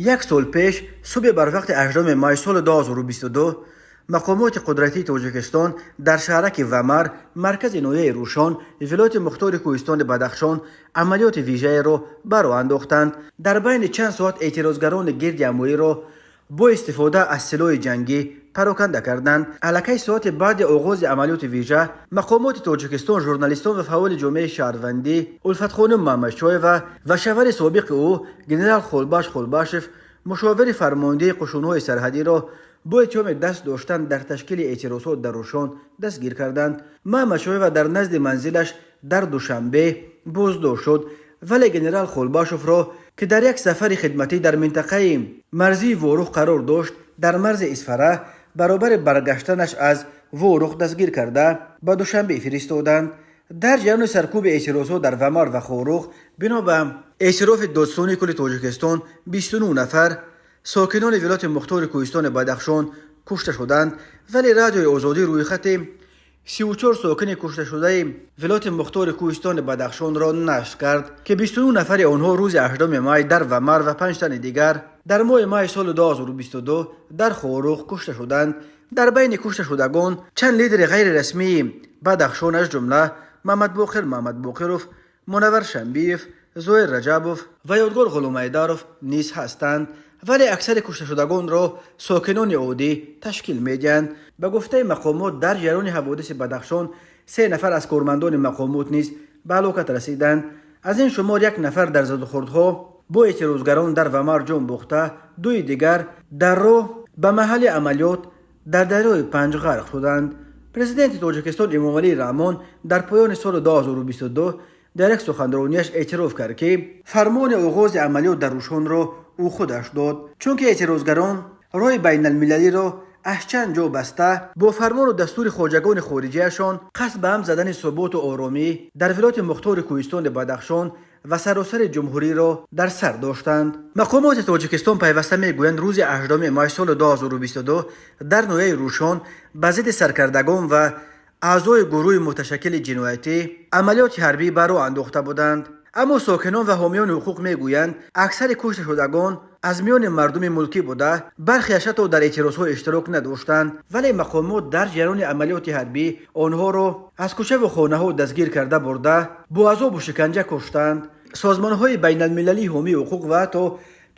Як сол пеш, субҳи барвақти 8 май соли 2022, мақомоти қудратии Тоҷикистон дар шаҳраки Вамар, маркази ноҳияи Рӯшон, вилояти мухтори кӯҳистони Бадахшон, амалиёти вижаеро ба роҳ андохтанд. Дар байни чанд соат эътирозгарони гирдиҳамоиро бо истифода аз силоҳи ҷангӣ пароканда карданд. Аллакай соати баъди оғози амалиёти вижа мақомоти Тоҷикистон журналистон ва фаъоли ҷомеаи шаҳрвандӣ Улфатхоним Маҳмадшоева ва шавҳари собиқи ӯ, генерал Холбаш Холбашев, мушовири фармондеҳи қушунҳои сарҳадиро бо иттиҳоми даст доштан дар ташкили эътирозҳо дар Рӯшон дастгир карданд. Маҳмадшоева дар назди манзилаш дар Душанбе боздошт шуд, вале генерал Холбашовро, ки дар як сафари хидматӣ дар минтақаи марзии Ворух қарор дошт, дар марзи Исфара баробари баргаштанаш аз Ворух дастгир карда, ба Душанбе фиристоданд. Дар ҷараёни саркӯби эътирозҳо дар Вамар ва Хоруғ, бино ба эътирофи Додситонии кулли Тоҷикистон, 29 нафар сокинони вилояти мухтори кӯҳистони Бадахшон кушта шуданд, вале Радиои Озодӣ рӯйхати 34 сокини кушташудаи вилояти мухтори кӯҳистони Бадахшонро нашр кард, ки 29 нафари онҳо рӯзи 8 май дар Вамар ва панҷ тани дигар дар моҳи майи соли 2022 дар Хоруғ кушта шуданд. Дар байни кушташудагон чанд лидери ғайрирасмии Бадахшон, аз ҷумла Маҳмадбоқир Маҳмадбоқиров, Мунаввар Шамбиев, Зоир Раҷабов ва Ёдгор Ғуломҳайдаров низ ҳастанд, вале аксари кушташудагонро сокинони оддӣ ташкил медиҳанд. Ба гуфтаи мақомот, дар ҷараёни ҳаводиси Бадахшон се нафар аз кормандони мақомот низ ба ҳалокат расиданд. Аз ин шумор як нафар дар задухӯрдҳо бо эътирозгарон дар Вамар ҷон бохта, дуи дигар дар роҳ ба маҳалли амалиёт дар дарёи Панҷ ғарқ шуданд. Президенти Тоҷикистон Эмомалӣ Раҳмон дар поёни соли 2022 дар як суханронияш эътироф кард, ки фармони оғози амалиёт дар Рӯшонро ӯ худаш дод, чунки эътирозгарон роҳи байналмилалиро аз чанд ҷо баста, бо фармону дастури хоҷагони хориҷиашон қасд ба ҳам задани суботу оромӣ дар вилояти мухтори кӯҳистони Бадахшон ва саросари ҷумҳуриро дар сар доштанд. Мақомоти Тоҷикистон пайваста мегӯянд, рӯзи 8 май соли 2022 дар ноҳияи Рӯшон ба зидди саркардагон ва аъзои гурӯҳи муташаккили ҷиноятӣ амалиёти ҳарбӣ ба роҳ андохта буданд. Аммо сокинон ва ҳомиёни ҳуқуқ мегӯянд, аксари кушташудагон аз миёни мардуми мулкӣ буда, бархеаш ҳатто дар эътирозҳо иштирок надоштанд, вале мақомот дар ҷараёни амалиёти ҳарбӣ онҳоро аз кӯчаву хонаҳо дастгир карда бурда, бо азобу шиканҷа куштанд. Созмонҳои байналмилалии ҳомии ҳуқуқ ва ҳатто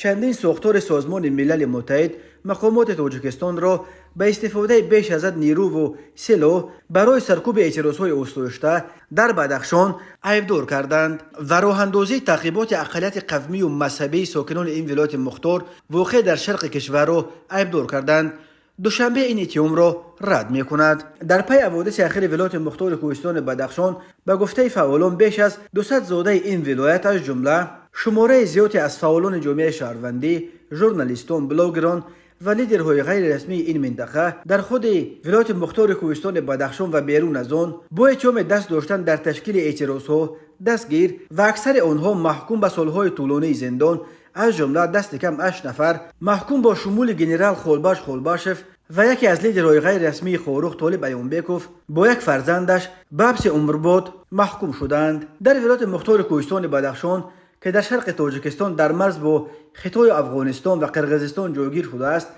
чандин сохтори Созмони Милали Муттаҳид мақомоти Тоҷикистонро ба истифодаи беш аз ҳад нерӯву силоҳ барои саркӯби эътирозҳои осоишта дар Бадахшон айбдор карданд ва роҳандозии таъқиботи ақаллияти қавмию мазҳабии сокинони ин вилояти мухтор, воқеъ дар шарқи кишварро айбдор карданд. Душанбе ин иттиҳомро рад мекунад. Дар пайи ҳаводиси ахири вилояти мухтори кӯҳистони Бадахшон, ба гуфтаи фаъолон, беш аз 200 зодаи ин вилоят, аз ҷумла шумораи зиёде аз фаъолони ҷомеаи шаҳрвандӣ, журналистон, блогерон ва лидерҳои ғайрирасмии ин минтақа дар худи вилояти мухтори кӯҳистони Бадахшон ва берун аз он бо иттиҳоми даст доштан дар ташкили эътирозҳо дастгир ва аксари онҳо маҳкум ба солҳои тӯлонии зиндон, аз ҷумла дасти кам ҳашт нафар маҳкум бо шумули генерал Холбаш Холбашев ва яке аз лидерҳои ғайрирасмии Хоруғ Толиб Аёнбеков бо як фарзандаш ба ҳабси умрбод маҳкум шуданд. Дар вилояти мухтори кӯҳистони Бадахшон, ки дар шарқи Тоҷикистон дар марз бо Хитою Афғонистон ва Қирғизистон ҷойгир шудааст,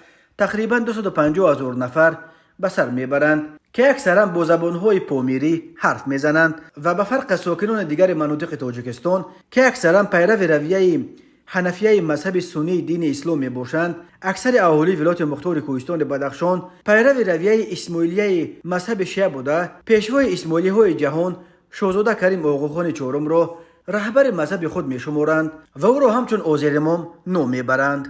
тақрибан 250 ҳазор нафар ба сар мебаранд, ки аксаран бо забонҳои помирӣ ҳарф мезананд ва ба фарқ аз сокинони дигари манотиқи Тоҷикистон, ки аксаран пайрави равияи ҳанафияи мазҳаби суннии дини ислом мебошанд, аксари аҳолии вилояти мухтори кӯҳистони Бадахшон пайрави равияи исмоилияи мазҳаби шиа буда, пешвои исмоилиҳои ҷаҳон, шоҳзода Карим Оғохони Чорумро раҳбари мазҳаби худ мешуморанд ва ӯро ҳамчун Озеримом ном мебаранд.